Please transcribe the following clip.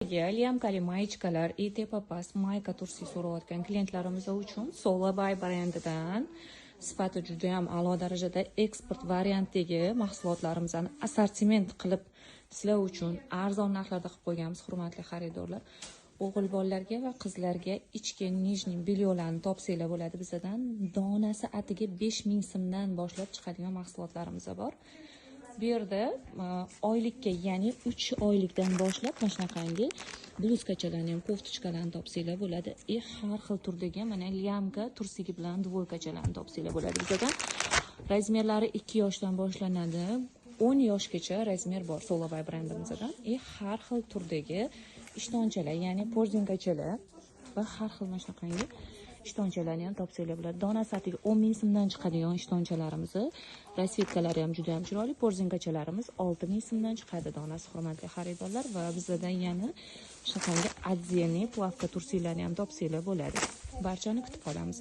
Лямка li маечка lar и tepa past mayka tursi so'rayotgan klientlarimiz uchun Solabay brendidan sifati juda ham a'lo darajada eksport variantdagi mahsulotlarimizni assortiment qilib sizlar uchun arzon narxlarda qilib qo'yganmiz, hurmatli xaridorlar. O'g'il bolalarga va qizlarga ichki нижний бельё larni topsanglar bo'ladi bizadan. Donasi atiga 5000 so'mdan boshlab chiqadigan mahsulotlarimiz bor. Bu yerda oylikka, ya'ni 3 oylikdan boshlab mana shunaqangi блузка chalarni ham, кофточка larni topsanglar bo'ladi. И har xil turdagi mana лямка tursigi bilan двойка chalarni topsanglar bo'ladi bizadan. Размер lari 2 yoshdan boshlanadi. 10 yoshgacha размер bor Solabay brendimizdan. И har xil turdagi ishtonchalar, ya'ni корзинка chalar va har xil mana shunaqangi ishtonchalarni ham topsanglar bo'ladi. Donasi atiga 10 ming so'mdan chiqadigan ishtonchalarimizni расцветка lari ham juda ham chiroyli. Корзинка chalarimiz 6 ming so'mdan chiqadi donasi, hurmatli xaridorlar, va bizdan yana shunaqangi отдельный плавка tursilarni ham topsanglar bo'ladi. Barchani kutib qolamiz.